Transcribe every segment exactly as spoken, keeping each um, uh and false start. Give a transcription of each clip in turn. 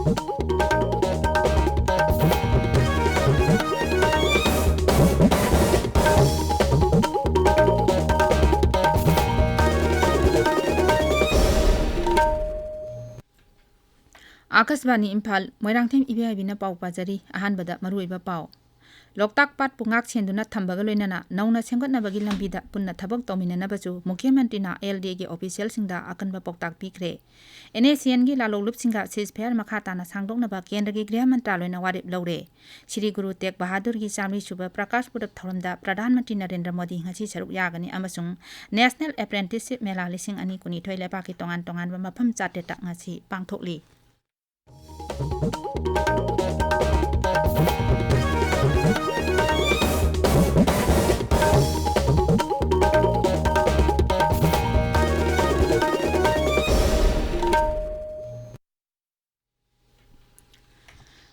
ꯑꯥꯀꯥꯁꯕꯥꯅꯤ ꯏꯝꯐꯥꯜ, ꯃꯣꯏꯔꯥꯡꯊꯦꯝ ꯏꯕꯦꯍꯥꯏꯕꯤꯅ ꯄꯥꯎ ꯄꯥꯖꯔꯤ꯫ ꯑꯍꯥꯟꯕꯗ ꯃꯔꯨꯑꯣꯏꯕ ꯄꯥꯎ꯫ ꯂꯣꯛꯇꯥꯛ ꯄꯥꯠꯄꯨ ꯉꯥꯛ ꯁꯦꯟꯗꯨꯅ ꯊꯝꯕꯒ ꯂꯣꯏꯅꯅ ꯅꯧꯅ ꯁꯦꯝꯒꯠꯅꯕꯒꯤ ꯂꯝꯕꯤꯗ ꯄꯨꯟꯅ ꯊꯕꯛ ꯇꯧꯃꯤꯟꯅꯅꯕꯁꯨ ꯃꯨꯈ꯭ꯌ ꯃꯟꯇ꯭ꯔꯤꯅ ꯑꯦꯜ ꯗꯤ ꯑꯦꯒꯤ ꯑꯣꯐꯤꯁꯤꯌꯦꯜꯁꯤꯡꯗ ꯑꯀꯟꯕ ꯄꯥꯎꯇꯥꯛ ꯄꯤꯈ꯭ꯔꯦ꯫ ꯑꯦꯟ ꯑꯦꯁ ꯁꯤ ꯑꯦꯟꯒꯤ ꯂꯥꯂꯣꯡꯂꯨꯞꯁꯤꯡꯒ ꯁꯤꯖꯐꯥꯌꯔ ꯃꯈꯥ ꯇꯥꯅ ꯁꯥꯡꯗꯣꯛꯅꯕ ꯀꯦꯟꯗ꯭ꯔꯒꯤ ꯒ꯭ꯔꯤꯍ ꯃꯟꯇ꯭ꯔꯥꯂꯣꯏꯅ ꯋꯥꯔꯦꯞ ꯂꯧꯔꯦ꯫ ꯁ꯭ꯔꯤ ꯒꯨꯔꯨ ꯇꯦꯒ ꯕꯍꯥꯗꯨꯔꯒꯤ ꯆꯥꯃꯔꯤ ꯁꯨꯕ ꯄ꯭ꯔꯀꯥꯁ ꯄꯨꯔꯕ ꯊꯧꯔꯝꯗ ꯄ꯭ꯔꯙꯥꯟ ꯃꯟꯇ꯭ꯔꯤ ꯅꯔꯦꯟꯗ꯭ꯔ ꯃꯣꯗꯤ ꯉꯁꯤ ꯁꯔꯨꯛ ꯌꯥꯒꯅꯤ ꯑꯃꯁꯨꯡ ꯅꯦꯁꯅꯦꯜ ꯑꯦꯄ꯭ꯔꯦꯟꯇꯤꯁꯁꯤꯞ ꯃꯦꯂꯥ ꯂꯤꯁꯤꯡ ꯑꯅꯤ ꯀꯨꯟꯅꯤꯊꯣꯏ ꯂꯩꯕꯥꯛꯀꯤ ꯇꯣꯉꯥꯟ ꯇꯣꯉꯥꯟꯕ ꯃꯐꯝ ꯆꯥꯇ꯭ꯔꯦꯠꯇ ꯉꯁꯤ ꯄꯥꯡꯊꯣꯛꯂꯤ꯫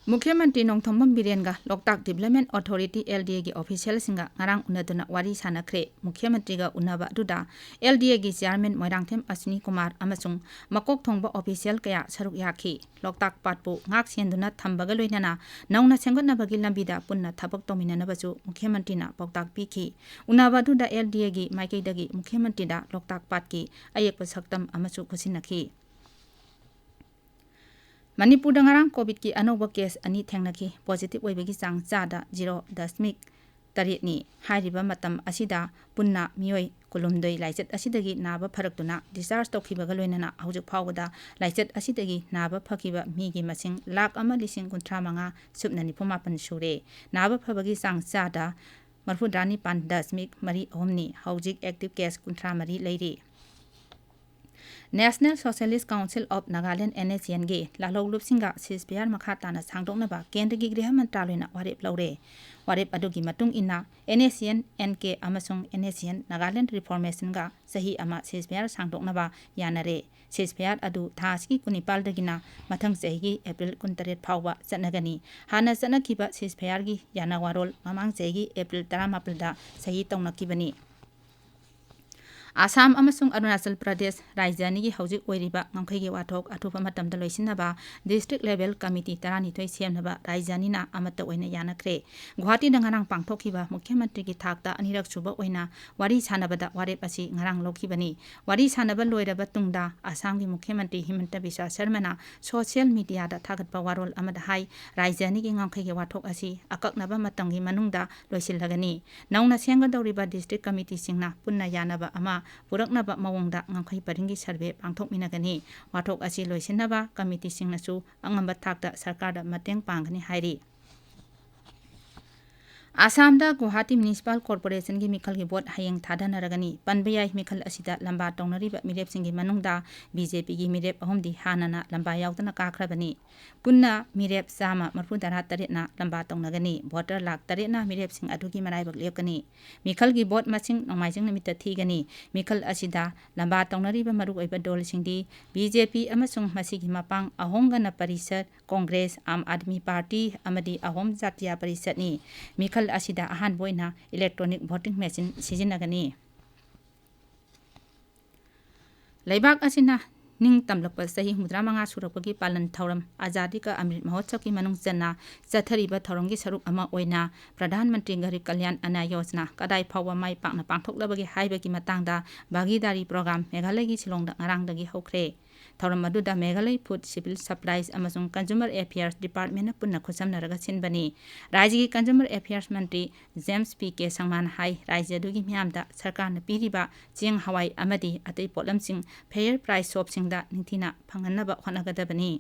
ꯃꯨꯈ꯭ꯌ ꯃꯟꯇ꯭ꯔꯤ ꯅꯣꯡꯊꯣꯝꯕꯝ ꯕꯤꯔꯦꯟꯒ ꯂꯣꯛꯇꯥꯛ ꯗꯤꯕꯦꯂꯞꯃꯦꯟ ꯑꯣꯊꯣꯔꯤꯇꯤ, ꯑꯦꯜ ꯗꯤ ꯑꯦꯒꯤ ꯑꯣꯐꯤꯁꯤꯌꯦꯜꯁꯤꯡꯒ ꯉꯔꯥꯡ ꯎꯅꯗꯨꯅ ꯋꯥꯔꯤ ꯁꯥꯟꯅꯈ꯭ꯔꯦ꯫ ꯃꯨꯈ꯭ꯌ ꯃꯟꯇ꯭ꯔꯤꯒ ꯎꯅꯕ ꯑꯗꯨꯗ ꯑꯦꯜ ꯗꯤ ꯑꯦꯒꯤ ꯆꯤꯌꯥꯔꯃꯦꯟ ꯃꯣꯏꯔꯥꯡꯊꯦꯝ ꯑꯁ꯭ꯋꯤꯅꯤ ꯀꯨꯃꯥꯔ ꯑꯃꯁꯨꯡ ꯃꯀꯣꯛ ꯊꯣꯡꯕ ꯑꯣꯐꯤꯁꯤꯌꯦꯜ ꯀꯌꯥ ꯁꯔꯨꯛ ꯌꯥꯈꯤ꯫ ꯂꯣꯛꯇꯥꯛ ꯄꯥꯠꯄꯨ ꯉꯥꯛ ꯁꯦꯟꯗꯨꯅ ꯊꯝꯕꯒ ꯂꯣꯏꯅꯅ ꯅꯧꯅ ꯁꯦꯝꯒꯠꯅꯕꯒꯤ ꯂꯝꯕꯤꯗ ꯄꯨꯟꯅ ꯊꯕꯛ ꯇꯧꯃꯤꯟꯅꯅꯕꯁꯨ ꯃꯨꯈ꯭ꯌ ꯃꯟꯇ꯭ꯔꯤꯅ ꯄꯥꯎꯇꯥꯛ ꯄꯤꯈꯤ꯫ ꯎꯅꯕ ꯑꯗꯨꯗ ꯑꯦꯜ ꯗꯤ ꯑꯦꯒꯤ ꯃꯥꯏꯀꯩꯗꯒꯤ ꯃꯨꯈ꯭ꯌ ꯃꯟꯇ꯭ꯔꯤꯗ ꯂꯣꯛꯇꯥꯛ ꯄꯥꯠꯀꯤ ꯑꯌꯦꯛꯄ ꯁꯛꯇꯝ ꯑꯃꯁꯨ ꯈꯨꯠꯁꯤꯟꯅꯈꯤ꯫ ꯃꯅꯤꯄꯨꯔꯗ ꯉꯔꯥꯡ ꯀꯣꯚꯤꯗꯀꯤ ꯑꯅꯧꯕ ꯀꯦꯁ ꯑꯅꯤ ꯊꯦꯡꯅꯈꯤ꯫ ꯄꯣꯖꯤꯇꯤꯚ ꯑꯣꯏꯕꯒꯤ ꯆꯥꯡ ꯆꯥꯗ ꯖꯤꯔꯣ ꯗꯁꯃꯤꯛ ꯇꯔꯦꯠꯅꯤ꯫ ꯍꯥꯏꯔꯤꯕ ꯃꯇꯝ ꯑꯁꯤꯗ ꯄꯨꯟꯅ ꯃꯤꯑꯣꯏ ꯀꯨꯟꯍꯨꯝꯗꯣꯏ ꯂꯥꯏꯆꯠ ꯑꯁꯤꯗꯒꯤ ꯅꯥꯕ ꯐꯔꯛꯇꯨꯅ ꯗꯤꯁꯆꯥꯔꯖ ꯇꯧꯈꯤꯕꯒ ꯂꯣꯏꯅꯅ ꯍꯧꯖꯤꯛ ꯐꯥꯎꯕꯗ ꯂꯥꯏꯆꯠ ꯑꯁꯤꯗꯒꯤ ꯅꯥꯕ ꯐꯈꯤꯕ ꯃꯤꯒꯤ ꯃꯁꯤꯡ ꯂꯥꯈ ꯑꯃ ꯂꯤꯁꯤꯡ ꯀꯨꯟꯊ꯭ꯔꯥ ꯃꯉꯥ ꯁꯨꯞꯅ ꯅꯤꯐꯨ ꯃꯥꯄꯟ ꯁꯨꯔꯦ꯫ ꯅꯥꯕ ꯐꯕꯒꯤ ꯆꯥꯡ ꯆꯥꯗ ꯃꯔꯤꯐꯨꯇꯔꯥ ꯅꯤꯄꯥꯟ ꯗꯁꯃꯤꯛ ꯃꯔꯤ ꯑꯍꯨꯝꯅꯤ꯫ ꯍꯧꯖꯤꯛ ꯑꯦꯛꯇꯤꯚ ꯀꯦꯁ ꯀꯨꯟꯊ꯭ꯔꯥ ꯃꯔꯤ ꯂꯩꯔꯤ꯫ National Socialist Council of Nagaland, N S C ꯑꯦꯟꯒꯤ ꯂꯥꯂꯣꯡꯂꯨꯞꯁꯤꯡꯒ ꯁꯤꯖꯐꯥꯌꯔ ꯃꯈꯥ ꯇꯥꯅ ꯁꯥꯡꯗꯣꯛꯅꯕ ꯀꯦꯟꯗ꯭ꯔꯒꯤ ꯒ꯭ꯔꯤꯍ ꯃꯟꯇ꯭ꯔꯥꯂꯣꯏꯅ ꯋꯥꯔꯦꯞ ꯂꯧꯔꯦ꯫ ꯋꯥꯔꯦꯞ ꯑꯗꯨꯒꯤ ꯃꯇꯨꯡ ꯏꯟꯅ ꯑꯦꯟ ꯑꯦꯁ ꯁꯤ ꯑꯦꯟ, ꯑꯦꯟ ꯀꯦ ꯑꯃꯁꯨꯡ ꯑꯦꯟ ꯑꯦꯁ ꯁꯤ ꯑꯦꯟ ꯅꯥꯒꯥꯂꯦꯟ ꯔꯤꯐꯣꯔꯃꯦꯁꯟꯒ ꯆꯍꯤ ꯑꯃ ꯁꯤꯖꯐꯥꯌꯔ ꯁꯥꯡꯗꯣꯛꯅꯕ ꯌꯥꯅꯔꯦ꯫ ꯁꯤꯖꯐꯥꯌꯔ ꯑꯗꯨ ꯊꯥ ꯑꯁꯤꯒꯤ ꯀꯨꯟꯅꯤꯄꯥꯜꯗꯒꯤꯅ ꯃꯊꯪ ꯆꯍꯤꯒꯤ ꯑꯦꯄ꯭ꯔꯤꯜ ꯀꯨꯟꯇꯔꯦꯠ ꯐꯥꯎꯕ ꯆꯠꯅꯒꯅꯤ꯫ ꯍꯥꯟꯅ ꯆꯠꯅꯈꯤꯕ ꯁꯤꯖꯐꯥꯌꯔꯒꯤ ꯌꯥꯅꯋꯥꯔꯣꯜ ꯃꯃꯥꯡ ꯆꯍꯤꯒꯤ ꯑꯦꯄ꯭ꯔꯤꯜ ꯇꯔꯥꯃꯥꯄꯜꯗ ꯁꯍꯤ ꯇꯧꯅꯈꯤꯕꯅꯤ꯫ ꯑꯁꯥꯝ ꯑꯃꯁꯨꯡ ꯑꯔꯨꯅꯥꯆꯜ ꯄ꯭ꯔꯗꯦꯁ ꯔꯥꯖ꯭ꯌ ꯑꯅꯤꯒꯤ ꯍꯧꯖꯤꯛ ꯑꯣꯏꯔꯤꯕ ꯉꯝꯈꯩꯒꯤ ꯋꯥꯊꯣꯛ ꯑꯊꯨꯕ ꯃꯇꯝꯗ ꯂꯣꯏꯁꯤꯟꯅꯕ district level committee ꯇꯔꯥꯅꯤꯊꯣꯏ ꯁꯦꯝꯅꯕ ꯔꯥꯖ꯭ꯌ ꯑꯅꯤꯅ ꯑꯃꯠꯇ ꯑꯣꯏꯅ ꯌꯥꯅꯈ꯭ꯔꯦ꯫ ꯒꯨꯋꯥꯍꯥꯇꯤꯗ ꯉꯔꯥꯡ ꯄꯥꯡꯊꯣꯛꯈꯤꯕ ꯃꯨꯈ꯭ꯌ ꯃꯟꯇ꯭ꯔꯤꯒꯤ ꯊꯥꯛꯇ ꯑꯅꯤꯔꯛ ꯁꯨꯕ ꯑꯣꯏꯅ ꯋꯥꯔꯤ ꯁꯥꯟꯅꯕꯗ ꯋꯥꯔꯦꯞ ꯑꯁꯤ ꯉꯔꯥꯡ ꯂꯧꯈꯤꯕꯅꯤ꯫ ꯋꯥꯔꯤ ꯁꯥꯟꯅꯕ ꯂꯣꯏꯔꯕ ꯇꯨꯡꯗ ꯑꯁꯥꯝꯒꯤ ꯃꯨꯈ꯭ꯌ ꯃꯟꯇ꯭ꯔꯤ ꯍꯤꯃꯟꯇ ꯕꯤꯁ꯭ꯋꯥ ꯁꯔꯃꯅ social media ꯗ ꯊꯥꯒꯠꯄ ꯋꯥꯔꯣꯜ ꯑꯃꯗ ꯍꯥꯏ, ꯔꯥꯖ꯭ꯌ ꯑꯅꯤꯒꯤ ꯉꯝꯈꯩꯒꯤ ꯋꯥꯊꯣꯛ ꯑꯁꯤ ꯑꯀꯛꯅꯕ ꯃꯇꯝꯒꯤ ꯃꯅꯨꯡꯗ ꯂꯣꯏꯁꯤꯜꯂꯒꯅꯤ꯫ ꯅꯧꯅ ꯁꯦꯝꯒꯗꯧꯔꯤꯕ district committee ꯁꯤꯡꯅ ꯄꯨꯟꯅ ꯌꯥꯅꯕ ꯑꯃ ꯄꯨꯔꯛꯅꯕ ꯃꯑꯣꯡꯗ ꯉꯝꯈꯩ ꯄꯔꯤꯡꯒꯤ survey ꯄꯥꯡꯊꯣꯛꯃꯤꯟꯅꯒꯅꯤ꯫ ꯋꯥꯊꯣꯛ ꯑꯁꯤ ꯂꯣꯏꯁꯤꯟꯅꯕ committee ꯁꯤꯡꯅꯁꯨ ꯑꯉꯝꯕ ꯊꯥꯛꯇ ꯁꯔꯀꯥꯔꯗ ꯃꯇꯦꯡ ꯄꯥꯡꯒꯅꯤ ꯍꯥꯏꯔꯤ꯫ ꯑꯁꯥꯝꯗ ꯒꯨꯋꯥꯍꯥꯇꯤ Municipal Corporation ꯒꯤ ꯃꯤꯈꯜꯒꯤ vote ꯍꯌꯦꯡ ꯊꯥꯗꯅꯔꯒꯅꯤ꯫ ꯄꯟꯕ ꯌꯥꯏ, ꯃꯤꯈꯜ ꯑꯁꯤꯗ ꯂꯝꯕꯥ ꯇꯧꯅꯔꯤꯕ ꯃꯤꯔꯦꯞꯁꯤꯡꯒꯤ ꯃꯅꯨꯡꯗ B J P ꯒꯤ ꯃꯤꯔꯦꯞ ꯑꯍꯨꯝꯗꯤ ꯍꯥꯟꯅꯅ ꯂꯝꯕꯥ ꯌꯥꯎꯗꯅ ꯀꯥꯈ꯭ꯔꯕꯅꯤ꯫ ꯄꯨꯟꯅ ꯃꯤꯔꯦꯞ ꯆꯥꯝꯃ ꯃꯔꯤꯐꯨ ꯇꯔꯥ ꯇꯔꯦꯠꯅ ꯂꯝꯕꯥ ꯇꯧꯅꯒꯅꯤ꯫ Voter ꯂꯥꯈ ꯇꯔꯦꯠꯅ ꯃꯤꯔꯦꯞꯁꯤꯡ ꯑꯗꯨꯒꯤ ꯃꯔꯥꯏꯕꯛ ꯂꯦꯞꯀꯅꯤ꯫ ꯃꯤꯈꯜꯒꯤ vote ꯃꯁꯤꯡ ꯅꯣꯡꯃꯥꯏꯖꯤꯡ ꯅꯨꯃꯤꯠꯇ ꯊꯤꯒꯅꯤ꯫ ꯃꯤꯈꯜ ꯑꯁꯤꯗ ꯂꯝꯕꯥ ꯇꯧꯅꯔꯤꯕ ꯃꯔꯨꯑꯣꯏꯕ ꯗꯣꯜꯁꯤꯡꯗꯤ B J P ꯑꯃꯁꯨꯡ ꯃꯁꯤꯒꯤ ꯃꯄꯥꯡ ꯑꯍꯣꯝ ꯒꯅ ꯄꯔꯤꯁꯠ, ꯀꯣꯡꯒ꯭ꯔꯦꯁ, ꯑꯥꯝ ꯑꯥꯗꯃꯤ ꯄꯥꯔꯇꯤ ꯑꯃꯗꯤ ꯑꯍꯣꯝ ꯖꯥꯇꯤꯌꯥ ꯄꯔꯤꯁꯠꯅꯤ꯫ ꯃꯤꯈꯜ ꯑꯁꯤꯗ ꯑꯍꯥꯟꯕ ꯑꯣꯏꯅ electronic voting machine ꯁꯤꯖꯤꯟꯅꯒꯅꯤ꯫ ꯂꯩꯕꯥꯛ ꯑꯁꯤꯅ ꯅꯤꯡꯇꯝꯂꯛꯄ ꯆꯍꯤ ꯍꯨꯝꯐꯨꯇꯔꯥ ꯃꯉꯥ ꯁꯨꯔꯛꯄꯒꯤ ꯄꯥꯂꯟ ꯊꯧꯔꯝ ꯑꯖꯥꯗꯤ ꯀꯥ ꯑꯃ꯭ꯔꯤꯠ ꯃꯍꯣꯠꯁꯕꯀꯤ ꯃꯅꯨꯡ ꯆꯟꯅ ꯆꯠꯊꯔꯤꯕ ꯊꯧꯔꯝꯒꯤ ꯁꯔꯨꯛ ꯑꯃ ꯑꯣꯏꯅ ꯄ꯭ꯔꯙꯥꯟ ꯃꯟꯇ꯭ꯔꯤ ꯒꯔꯤꯕ ꯀꯜꯌꯥꯟ ꯑꯟꯅ ꯌꯣꯖꯅꯥ ꯀꯗꯥꯏ ꯐꯥꯎꯕ ꯃꯥꯏ ꯄꯥꯛꯅ ꯄꯥꯡꯊꯣꯛꯂꯕꯒꯦ ꯍꯥꯏꯕꯒꯤ ꯃꯇꯥꯡꯗ ꯚꯥꯒꯤꯗꯥꯔꯤ program ꯃꯦꯘꯥꯂꯌꯒꯤ ꯁꯤꯂꯣꯡꯗ ꯉꯔꯥꯡꯗꯒꯤ ꯍꯧꯈ꯭ꯔꯦ꯫ ꯊꯧꯔꯝ ꯑꯗꯨꯗ ꯃꯦꯘꯥꯂꯌ Food, Civil Supplies ꯑꯃꯁꯨꯡ Consumer Affairs Department ꯅ ꯄꯨꯟꯅ ꯈꯨꯠꯁꯝꯅꯔꯒ ꯁꯤꯟꯕꯅꯤ꯫ ꯔꯥꯖ꯭ꯌꯒꯤ Consumer Affairs ꯃꯟꯇ꯭ꯔꯤ ꯖꯦꯝꯁ ꯄꯤ ꯀꯦ ꯁꯪꯃꯥꯅ ꯍꯥꯏ, ꯔꯥꯖ꯭ꯌ ꯑꯗꯨꯒꯤ ꯃꯤꯌꯥꯝꯗ ꯁꯔꯀꯥꯔꯅ ꯄꯤꯔꯤꯕ ꯆꯦꯡ, ꯍꯋꯥꯏ ꯑꯃꯗꯤ ꯑꯇꯩ ꯄꯣꯠꯂꯝꯁꯤꯡ fair price shop ꯁꯤꯡꯗ ꯅꯤꯡꯊꯤꯅ ꯐꯪꯍꯟꯅꯕ ꯍꯣꯠꯅꯒꯗꯕꯅꯤ꯫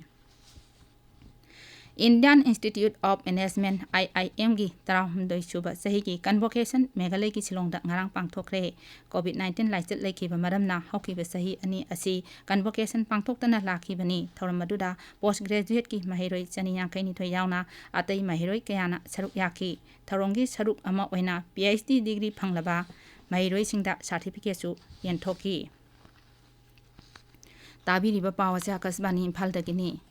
Indian Institute of Management, I I M ꯒꯤ ꯇꯔꯥꯍꯨꯝꯗꯣꯏ ꯁꯨꯕ ꯆꯍꯤꯒꯤ convocation ꯃꯦꯘꯥꯂꯌꯒꯤ ꯁꯤꯂꯣꯡꯗ ꯉꯔꯥꯡ ꯄꯥꯡꯊꯣꯛꯈ꯭ꯔꯦ꯫ COVID nineteen ꯂꯥꯏꯆꯠ ꯂꯩꯈꯤꯕ ꯃꯔꯝꯅ ꯍꯧꯈꯤꯕ ꯆꯍꯤ ꯑꯅꯤ ꯑꯁꯤ convocation ꯄꯥꯡꯊꯣꯛꯇꯅ ꯂꯥꯛꯈꯤꯕꯅꯤ꯫ ꯊꯧꯔꯝ ꯑꯗꯨꯗ post graduate ꯀꯤ ꯃꯍꯩꯔꯣꯏ ꯆꯅꯤ ꯌꯥꯡꯈꯩ ꯅꯤꯊꯣꯏ ꯌꯥꯎꯅ ꯑꯇꯩ ꯃꯍꯩꯔꯣꯏ ꯀꯌꯥꯅ ꯁꯔꯨꯛ ꯌꯥꯈꯤ꯫ ꯊꯧꯔꯝꯒꯤ ꯁꯔꯨꯛ ꯑꯃ ꯑꯣꯏꯅ P H D degree ꯐꯪꯂꯕ ꯃꯍꯩꯔꯣꯏꯁꯤꯡꯗ certificate ꯁꯨ ꯌꯦꯟꯊꯣꯛꯈꯤ꯫ ꯇꯥꯕꯤꯔꯤꯕ ꯄꯥꯎ ꯑꯁꯤ ꯑꯀꯥꯁꯕꯥꯅꯤ ꯏꯝꯐꯥꯜꯗꯒꯤꯅꯤ꯫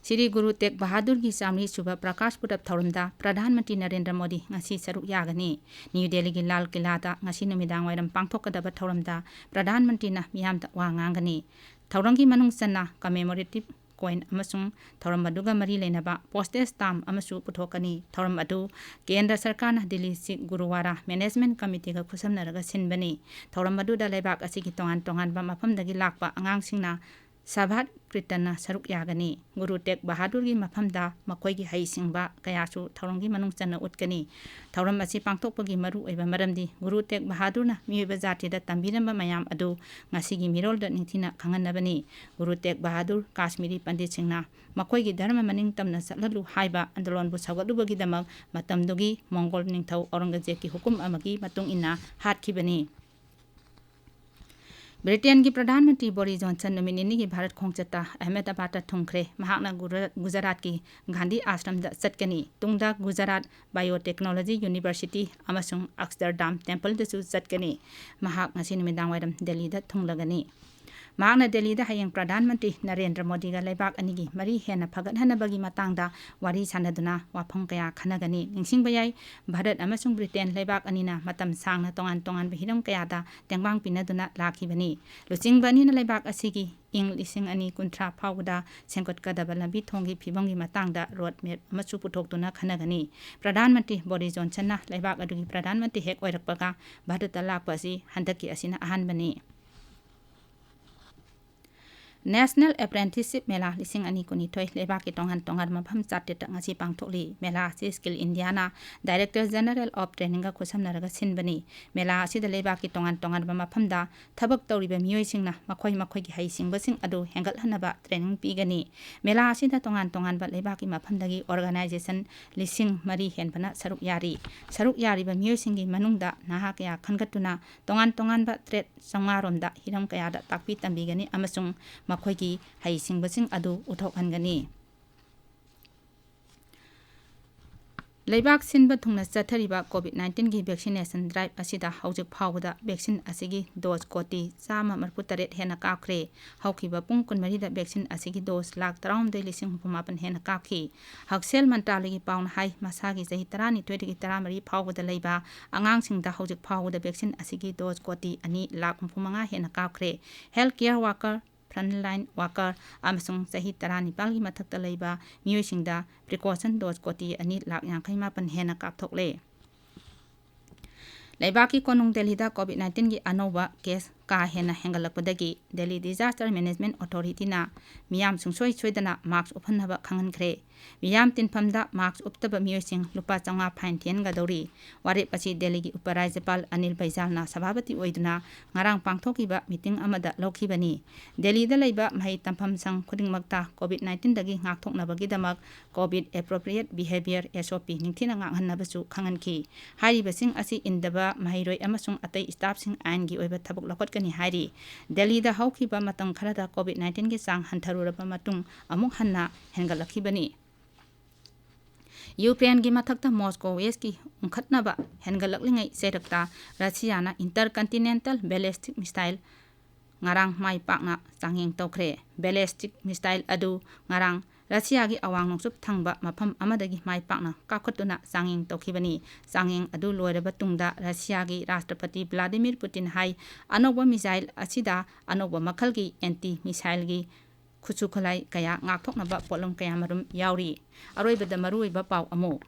ꯁ꯭ꯔꯤ ꯒꯨꯔꯨ ꯇꯦꯒ ꯕꯍꯥꯗꯨꯔꯒꯤ ꯆꯥꯃꯔꯤ ꯁꯨꯕ ꯄ꯭ꯔꯀꯥꯁ ꯄꯨꯔꯕ ꯊꯧꯔꯝꯗ ꯄ꯭ꯔꯙꯥꯟ ꯃꯟꯇ꯭ꯔꯤ ꯅꯔꯦꯟꯗ꯭ꯔ ꯃꯣꯗꯤ ꯉꯁꯤ ꯁꯔꯨꯛ ꯌꯥꯒꯅꯤ꯫ ꯅ꯭ꯌꯨ ꯗꯦꯜꯂꯤꯒꯤ ꯂꯥꯜ ꯀꯤꯂꯥꯗ ꯉꯁꯤ ꯅꯨꯃꯤꯗꯥꯡ ꯋꯥꯏꯔꯝ ꯄꯥꯡꯊꯣꯛꯀꯗꯕ ꯊꯧꯔꯝꯗ ꯄ꯭ꯔꯙꯥꯟ ꯃꯟꯇ꯭ꯔꯤꯅ ꯃꯤꯌꯥꯝꯗ ꯋꯥ ꯉꯥꯡꯒꯅꯤ꯫ ꯊꯧꯔꯝꯒꯤ ꯃꯅꯨꯡ ꯆꯟꯅ commemorative coin ꯑꯃꯁꯨꯡ ꯊꯧꯔꯝ ꯑꯗꯨꯒ ꯃꯔꯤ ꯂꯩꯅꯕ postage stamp ꯑꯃꯁꯨ ꯄꯨꯊꯣꯛꯀꯅꯤ꯫ ꯊꯧꯔꯝ ꯑꯗꯨ ꯀꯦꯟꯗ꯭ꯔ ꯁꯔꯀꯥꯔꯅ ꯗꯤꯜꯂꯤ ꯁꯤꯈ ꯒꯨꯔꯨꯋꯥꯔꯥ ꯃꯦꯅꯦꯖꯃꯦꯟ ꯀꯃꯤꯇꯤꯒ ꯈꯨꯠꯁꯝꯅꯔꯒ ꯁꯤꯟꯕꯅꯤ꯫ ꯊꯧꯔꯝ ꯑꯗꯨꯗ ꯂꯩꯕꯥꯛ ꯑꯁꯤꯒꯤ ꯇꯣꯉꯥꯟ ꯇꯣꯉꯥꯟꯕ ꯃꯐꯝꯗꯒꯤ ꯂꯥꯛꯄ ꯑꯉꯥꯡꯁꯤꯡꯅ ꯁꯕꯥꯠ ꯀ꯭ꯔꯤꯇꯟꯅ ꯁꯔꯨꯛ ꯌꯥꯒꯅꯤ꯫ ꯒꯨꯔꯨ ꯇꯦꯒ ꯕꯍꯥꯗꯨꯔꯒꯤ ꯃꯐꯝꯗ ꯃꯈꯣꯏꯒꯤ ꯍꯩꯁꯤꯡꯕ ꯀꯌꯥꯁꯨ ꯊꯧꯔꯝꯒꯤ ꯃꯅꯨꯡ ꯆꯟꯅ ꯎꯠꯀꯅꯤ꯫ ꯊꯧꯔꯝ ꯑꯁꯤ ꯄꯥꯡꯊꯣꯛꯄꯒꯤ ꯃꯔꯨ ꯑꯣꯏꯕ ꯃꯔꯝꯗꯤ ꯒꯨꯔꯨ ꯇꯦꯒ ꯕꯍꯥꯗꯨꯔꯅ ꯃꯤꯑꯣꯏꯕ ꯖꯥꯇꯤꯗ ꯇꯝꯕꯤꯔꯝꯕ ꯃꯌꯥꯝ ꯑꯗꯨ ꯉꯁꯤꯒꯤ ꯃꯤꯔꯣꯜꯗ ꯅꯤꯡꯊꯤꯅ ꯈꯪꯍꯟꯅꯕꯅꯤ꯫ ꯒꯨꯔꯨ ꯇꯦꯒ ꯕꯍꯥꯗꯨꯔ ꯀꯥꯁꯃꯤꯔꯤ ꯄꯟꯗꯤꯠꯁꯤꯡꯅ ꯃꯈꯣꯏꯒꯤ ꯙꯔꯃ ꯃꯅꯤꯡ ꯇꯝꯅ ꯆꯠꯍꯜꯂꯨ ꯍꯥꯏꯕ ꯑꯟꯗꯣꯂꯣꯟꯕꯨ ꯁꯧꯒꯠꯂꯨꯕꯒꯤꯗꯃꯛ ꯃꯇꯝꯗꯨꯒꯤ ꯃꯣꯡꯒꯣꯜ ꯅꯤꯡꯊꯧ ꯑꯧꯔꯪꯒꯖꯦꯕꯀꯤ ꯍꯨꯀꯨꯝ ꯑꯃꯒꯤ ꯃꯇꯨꯡ ꯏꯟꯅ ꯍꯥꯠꯈꯤꯕꯅꯤ꯫ ꯕ꯭ꯔꯤꯇꯦꯟꯒꯤ ꯄ꯭ꯔꯙꯥꯟ ꯃꯟꯇ꯭ꯔꯤ ꯕꯣꯔꯤꯁ ꯖꯣꯟꯁꯟ ꯅꯨꯃꯤꯠ ꯅꯤꯅꯤꯒꯤ ꯚꯥꯔꯠ ꯈꯣꯡꯆꯠꯇ ꯑꯍꯃꯦꯗꯕꯥꯗꯇ ꯊꯨꯡꯈ꯭ꯔꯦ꯫ ꯃꯍꯥꯛꯅ ꯒꯨꯔ-, ꯒꯨꯖꯔꯥꯠꯀꯤ ꯒꯥꯟꯙꯤ ꯑꯥꯁ꯭ꯔꯝꯗ ꯆꯠꯀꯅꯤ꯫ ꯇꯨꯡꯗ ꯒꯨꯖꯔꯥꯠ ꯕꯥꯏꯑꯣꯇꯦꯛꯅꯣꯂꯣꯖꯤ ꯌꯨꯅꯤꯚꯔꯁꯤꯇꯤ ꯑꯃꯁꯨꯡ ꯑꯛꯁꯇꯔꯗꯥꯝ ꯇꯦꯝꯄꯜꯗꯁꯨ ꯆꯠꯀꯅꯤ꯫ ꯃꯍꯥꯛ ꯉꯁꯤ ꯅꯨꯃꯤꯗꯥꯡ ꯋꯥꯏꯔꯝ ꯗꯦꯜꯂꯤꯗ ꯊꯨꯡꯂꯒꯅꯤ꯫ ꯃꯍꯥꯛꯅ ꯗꯦꯜꯂꯤꯗ ꯍꯌꯦꯡ ꯄ꯭ꯔꯙꯥꯟ ꯃꯟꯇ꯭ꯔꯤ ꯅꯔꯦꯟꯗ꯭ꯔ ꯃꯣꯗꯤꯒ ꯂꯩꯕꯥꯛ ꯑꯅꯤꯒꯤ ꯃꯔꯤ ꯍꯦꯟꯅ ꯐꯒꯠꯍꯟꯅꯕꯒꯤ ꯃꯇꯥꯡꯗ ꯋꯥꯔꯤ ꯁꯥꯟꯅꯗꯨꯅ ꯋꯥꯐꯝ ꯀꯌꯥ ꯈꯟꯅꯒꯅꯤ꯫ ꯅꯤꯡꯁꯤꯡꯕ ꯌꯥꯏ, ꯚꯥꯔꯠ ꯑꯃꯁꯨꯡ ꯕ꯭ꯔꯤꯇꯦꯟ ꯂꯩꯕꯥꯛ ꯑꯅꯤꯅ ꯃꯇꯝ ꯁꯥꯡꯅ ꯇꯣꯉꯥꯟ ꯇꯣꯉꯥꯟꯕ ꯍꯤꯔꯝ ꯀꯌꯥꯗ ꯇꯦꯡꯕꯥꯡ ꯄꯤꯅꯗꯨꯅ ꯂꯥꯛꯈꯤꯕꯅꯤ꯫ ꯂꯨꯆꯤꯡꯕ ꯑꯅꯤꯅ ꯂꯩꯕꯥꯛ ꯑꯁꯤꯒꯤ ꯏꯪ ꯂꯤꯁꯤꯡ ꯑꯅꯤ ꯀꯨꯟꯊ꯭ꯔꯥ ꯐꯥꯎꯕꯗ ꯁꯦꯝꯒꯠꯀꯗꯕ ꯂꯝꯕꯤ ꯊꯣꯡꯒꯤ ꯐꯤꯕꯝꯒꯤ ꯃꯇꯥꯡꯗ ꯔꯣꯗ ꯃꯦꯞ ꯑꯃꯁꯨ ꯄꯨꯊꯣꯛꯇꯨꯅ ꯈꯟꯅꯒꯅꯤ꯫ ꯄ꯭ꯔꯙꯥꯟ ꯃꯟꯇ꯭ꯔꯤ ꯕꯣꯔꯤꯁ ꯖꯣꯟꯁꯟꯅ ꯂꯩꯕꯥꯛ ꯑꯗꯨꯒꯤ ꯄ꯭ꯔꯙꯥꯟ ꯃꯟꯇ꯭ꯔꯤ ꯍꯦꯛ ꯑꯣꯏꯔꯛꯄꯒ ꯚꯥꯔꯠꯇ ꯂꯥꯛꯄ ꯑꯁꯤ ꯍꯟꯗꯛꯀꯤ ꯑꯁꯤꯅ ꯑꯍꯥꯟꯕꯅꯤ꯫ National Apprenticeship ꯃꯦꯂꯥ ꯂꯤꯁꯤꯡ ꯑꯅꯤ ꯀꯨꯟꯅꯤꯊꯣꯏ ꯂꯩꯕꯥꯛꯀꯤ ꯇꯣꯉꯥꯟ ꯇꯣꯉꯥꯟꯕ ꯃꯐꯝ ꯆꯥꯇ꯭ꯔꯦꯠꯇ ꯉꯁꯤ ꯄꯥꯡꯊꯣꯛꯂꯤ꯫ ꯃꯦꯂꯥ ꯑꯁꯤ skill Indian Director General of Trainingꯒ ꯈꯨꯠꯁꯝꯅꯔꯒ ꯁꯤꯟꯕꯅꯤ꯫ ꯃꯦꯂꯥ ꯑꯁꯤꯗ ꯂꯩꯕꯥꯛꯀꯤ ꯇꯣꯉꯥꯟ ꯇꯣꯉꯥꯟꯕ ꯃꯐꯝꯗ ꯊꯕꯛ ꯇꯧꯔꯤꯕ ꯃꯤꯑꯣꯏꯁꯤꯡꯅ ꯃꯈꯣꯏ ꯃꯈꯣꯏꯒꯤ ꯍꯩꯁꯤꯡꯕꯁꯤꯡ ꯑꯗꯨ ꯍꯦꯟꯒꯠꯍꯟꯅꯕ training ꯄꯤꯒꯅꯤ꯫ ꯃꯦꯂꯥ ꯑꯁꯤꯗ ꯇꯣꯉꯥꯟ ꯇꯣꯉꯥꯟꯕ ꯂꯩꯕꯥꯛꯀꯤ ꯃꯐꯝꯗꯒꯤ organization ꯂꯤꯁꯤꯡ ꯃꯔꯤ ꯍꯦꯟꯕꯅ ꯁꯔꯨꯛ ꯌꯥꯔꯤ꯫ ꯁꯔꯨꯛ ꯌꯥꯔꯤꯕ ꯃꯤꯑꯣꯏꯁꯤꯡꯒꯤ ꯃꯅꯨꯡꯗ ꯅꯍꯥ ꯀꯌꯥ ꯈꯟꯒꯠꯇꯨꯅ ꯇꯣꯉꯥꯟ ꯇꯣꯉꯥꯟꯕ trade ꯆꯥꯝꯃꯉꯥ ꯔꯣꯝꯗ ꯍꯤꯔꯝ ꯀꯌꯥꯗ ꯇꯥꯛꯄꯤ ꯇꯝꯕꯤꯒꯅꯤ ꯑꯃꯁꯨꯡ ꯃꯈꯣꯏꯒꯤ ꯍꯩꯁꯤꯡꯕꯁꯤꯡ ꯑꯗꯨ ꯎꯠꯊꯣꯛꯍꯟꯒꯅꯤ꯫ ꯂꯩꯕꯥꯛ ꯁꯤꯟꯕ ꯊꯨꯡꯅ ꯆꯠꯊꯔꯤꯕ COVID nineteen ꯒꯤ vaccination drive ꯑꯁꯤꯗ ꯍꯧꯖꯤꯛ ꯐꯥꯎꯕꯗ vaccine ꯑꯁꯤꯒꯤ dose ꯀꯣꯇꯤ ꯆꯥꯝꯃ ꯃꯔꯤꯐꯨ ꯇꯔꯦꯠ ꯍꯦꯟꯅ ꯀꯥꯞꯈ꯭ꯔꯦ꯫ ꯍꯧꯈꯤꯕ ꯄꯨꯡ ꯀꯨꯟꯃꯔꯤꯗ vaccine ꯑꯁꯤꯒꯤ dose ꯂꯥꯈ ꯇꯔꯥꯍꯨꯝꯗꯣꯏ ꯂꯤꯁꯤꯡ ꯍꯨꯝꯐꯨ ꯃꯥꯄꯟ ꯍꯦꯟꯅ ꯀꯥꯞꯈꯤ꯫ ꯍꯛꯁꯦꯜ ꯃꯟꯇ꯭ꯔꯥꯂꯌꯒꯤ ꯄꯥꯎꯅ ꯍꯥꯏ, ꯃꯁꯥꯒꯤ ꯆꯍꯤ ꯇꯔꯥꯅꯤꯊꯣꯏꯗꯒꯤ ꯇꯔꯥꯃꯔꯤ ꯐꯥꯎꯕꯗ ꯂꯩꯕ ꯑꯉꯥꯡꯁꯤꯡꯗ ꯍꯧꯖꯤꯛ ꯐꯥꯎꯕꯗ vaccine ꯑꯁꯤꯒꯤ dose ꯀꯣꯇꯤ ꯑꯅꯤ ꯂꯥꯈ ꯍꯨꯝꯐꯨ ꯃꯉꯥ ꯍꯦꯟꯅ ꯀꯥꯞꯈ꯭ꯔꯦ꯫ Health care worker, frontline worker ꯑꯃꯁꯨꯡ ꯆꯍꯤ ꯇꯔꯥꯅꯤꯄꯥꯜꯒꯤ ꯃꯊꯛꯇ ꯂꯩꯕ ꯃꯤꯑꯣꯏꯁꯤꯡꯗ precaution dose ꯀꯣꯇꯤ ꯑꯅꯤ ꯂꯥꯈ ꯌꯥꯡꯈꯩ ꯃꯥꯄꯟ ꯍꯦꯟꯅ ꯀꯥꯞꯊꯣꯛꯂꯦ꯫ ꯂꯩꯕꯥꯛꯀꯤ ꯀꯣꯅꯨꯡ ꯗꯦꯜꯂꯤꯗ COVID nineteen ꯒꯤ ꯑꯅꯧꯕ case ꯀꯥ ꯍꯦꯟꯅ ꯍꯦꯟꯒꯠꯂꯛꯄꯗꯒꯤ Delhi Disaster Management Authority ꯅ ꯃꯤꯌꯥꯝ ꯁꯨꯡꯁꯣꯏ ꯁꯣꯏꯗꯅ mask ꯎꯞꯍꯟꯅꯕ ꯈꯪꯍꯟꯈ꯭ꯔꯦ꯫ ꯃꯤꯌꯥꯝ ꯇꯤꯟꯐꯝꯗ mask ꯎꯞꯇꯕ ꯃꯤꯑꯣꯏꯁꯤꯡ ꯂꯨꯄꯥ ꯆꯥꯝꯃꯉꯥ fine ꯊꯤꯍꯟꯒꯗꯧꯔꯤ꯫ ꯋꯥꯔꯦꯞ ꯑꯁꯤ ꯗꯦꯜꯂꯤꯒꯤ ꯎꯄ ꯔꯥꯖ꯭ꯌꯄꯥꯜ ꯑꯅꯤꯜ ꯕꯩꯖꯥꯜꯅ ꯁꯚꯥꯄꯇꯤ ꯑꯣꯏꯗꯨꯅ ꯉꯔꯥꯡ ꯄꯥꯡꯊꯣꯛꯈꯤꯕ meeting ꯑꯃꯗ ꯂꯧꯈꯤꯕꯅꯤ꯫ ꯗꯦꯜꯂꯤꯗ ꯂꯩꯕ ꯃꯍꯩ ꯇꯝꯐꯝ ꯁꯪ ꯈꯨꯗꯤꯡꯃꯛꯇ COVID nineteen ꯗꯒꯤ ꯉꯥꯛꯊꯣꯛꯅꯕꯒꯤꯗꯃꯛ COVID Appropriate Behavior, S O P, ꯅꯤꯡꯊꯤꯅ ꯉꯥꯛꯍꯟꯅꯕꯁꯨ ꯈꯪꯍꯟꯈꯤ꯫ ꯍꯥꯏꯔꯤꯕꯁꯤꯡ ꯑꯁꯤ ꯏꯟꯗꯕ ꯃꯍꯩꯔꯣꯏ ꯑꯃꯁꯨꯡ ꯑꯇꯩ staff ꯁꯤꯡ ꯑꯥꯏꯟꯒꯤ ꯑꯣꯏꯕ ꯊꯕꯛ ꯂꯧꯈꯠꯀꯅꯤ ꯍꯥꯏꯔꯤ꯫ ꯗꯦꯜꯂꯤꯗ ꯍꯧꯈꯤꯕ ꯃꯇꯝ ꯈꯔꯗ COVID nineteen ꯒꯤ ꯆꯥꯡ ꯍꯟꯊꯔꯨꯔꯕ ꯃꯇꯨꯡ ꯑꯃꯨꯛ ꯍꯟꯅ ꯍꯦꯟꯒꯠꯂꯛꯈꯤꯕꯅꯤ꯫ ꯌꯨꯀ꯭ꯔꯦꯟꯒꯤ ꯃꯊꯛꯇ Moscow West ꯀꯤ ꯎꯪꯈꯠꯅꯕ ꯍꯦꯟꯒꯠꯂꯛꯂꯤꯉꯩ ꯆꯩꯔꯛꯇ ꯔꯁꯤꯌꯥꯅ Intercontinental Ballistic Missile ꯉꯔꯥꯡ ꯃꯥꯏ ꯄꯥꯛꯅ ꯆꯥꯡꯌꯦꯡ ꯇꯧꯈ꯭ꯔꯦ꯫ Ballistic missile ꯑꯗꯨ ꯉꯔꯥꯡ ꯔꯁꯤꯌꯥꯒꯤ ꯑꯋꯥꯡ ꯅꯣꯡꯆꯨꯞ ꯊꯪꯕ ꯃꯐꯝ ꯑꯃꯗꯒꯤ ꯃꯥꯏ ꯄꯥꯛꯅ ꯀꯥꯞꯈꯠꯇꯨꯅ ꯆꯥꯡꯌꯦꯡ ꯇꯧꯈꯤꯕꯅꯤ꯫ ꯆꯥꯡꯌꯦꯡ ꯑꯗꯨ ꯂꯣꯏꯔꯕ ꯇꯨꯡꯗ ꯔꯁꯤꯌꯥꯒꯤ ꯔꯥꯁꯇ꯭ꯔꯄꯇꯤ ꯚ꯭ꯂꯥꯗꯤꯃꯤꯔ ꯄꯨꯇꯤꯟ ꯍꯥꯏ, ꯑꯅꯧꯕ missile ꯑꯁꯤꯗ ꯑꯅꯧꯕ ꯃꯈꯜꯒꯤ anti missile ꯒꯤ ꯈꯨꯠꯁꯨ ꯈꯨꯠꯂꯥꯏ ꯀꯌꯥ ꯉꯥꯛꯊꯣꯛꯅꯕ ꯄꯣꯠꯂꯝ ꯀꯌꯥ ꯃꯔꯨꯝ ꯌꯥꯎꯔꯤ꯫ ꯑꯔꯣꯏꯕꯗ ꯃꯔꯨꯑꯣꯏꯕ ꯄꯥꯎ ꯑꯃꯨꯛ꯫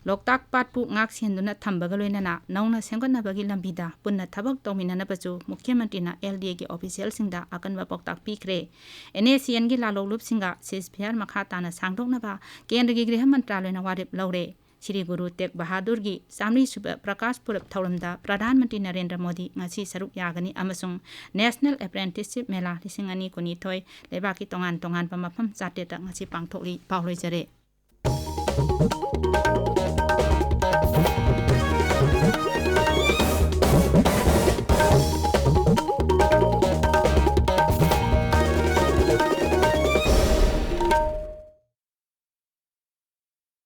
ꯂꯣꯛꯇꯥꯛ ꯄꯥꯠꯄꯨ ꯉꯥꯛ ꯁꯦꯟꯗꯨꯅ ꯊꯝꯕꯒ ꯂꯣꯏꯅꯅ ꯅꯧꯅ ꯁꯦꯝꯒꯠꯅꯕꯒꯤ ꯂꯝꯕꯤꯗ ꯄꯨꯟꯅ ꯊꯕꯛ ꯇꯧꯃꯤꯟꯅꯅꯕꯁꯨ ꯃꯨꯈ꯭ꯌ ꯃꯟꯇ꯭ꯔꯤꯅ L D A ꯒꯤ official ꯁꯤꯡꯗ ꯑꯀꯟꯕ ꯄꯥꯎꯇꯥꯛ ꯄꯤꯈ꯭ꯔꯦ꯫ N A C N ꯒꯤ ꯂꯥꯂꯣꯡꯂꯨꯞꯁꯤꯡꯒ ceasefire ꯃꯈꯥ ꯇꯥꯅ ꯁꯥꯡꯗꯣꯛꯅꯕ ꯀꯦꯟꯗ꯭ꯔꯒꯤ ꯒ꯭ꯔꯤꯍ ꯃꯟꯇ꯭ꯔꯥꯂꯌꯅ ꯋꯥꯔꯦꯞ ꯂꯧꯔꯦ꯫ ꯁ꯭ꯔꯤ ꯒꯨꯔꯨ ꯇꯦꯒ ꯕꯍꯥꯗꯨꯔꯒꯤ ꯆꯥꯃꯔꯤ ꯁꯨꯕ ꯄ꯭ꯔꯀꯥꯁ ꯄꯨꯔꯕ ꯊꯧꯔꯝꯗ ꯄ꯭ꯔꯙꯥꯟ ꯃꯟꯇ꯭ꯔꯤ ꯅꯔꯦꯟꯗ꯭ꯔ ꯃꯣꯗꯤ ꯉꯁꯤ ꯁꯔꯨꯛ ꯌꯥꯒꯅꯤ ꯑꯃꯁꯨꯡ National Apprenticeship Mela ꯂꯤꯁꯤꯡ ꯑꯅꯤ ꯀꯨꯟꯅꯤꯊꯣꯏ ꯂꯩꯕꯥꯛꯀꯤ ꯇꯣꯉꯥꯟ ꯇꯣꯉꯥꯟꯕ ꯃꯐꯝ ꯆꯥꯇ꯭ꯔꯦꯠꯇ ꯉꯁꯤ ꯄꯥꯡꯊꯣꯛꯂꯤ꯫ ꯄꯥꯎ ꯂꯣꯏꯖꯔꯦ꯫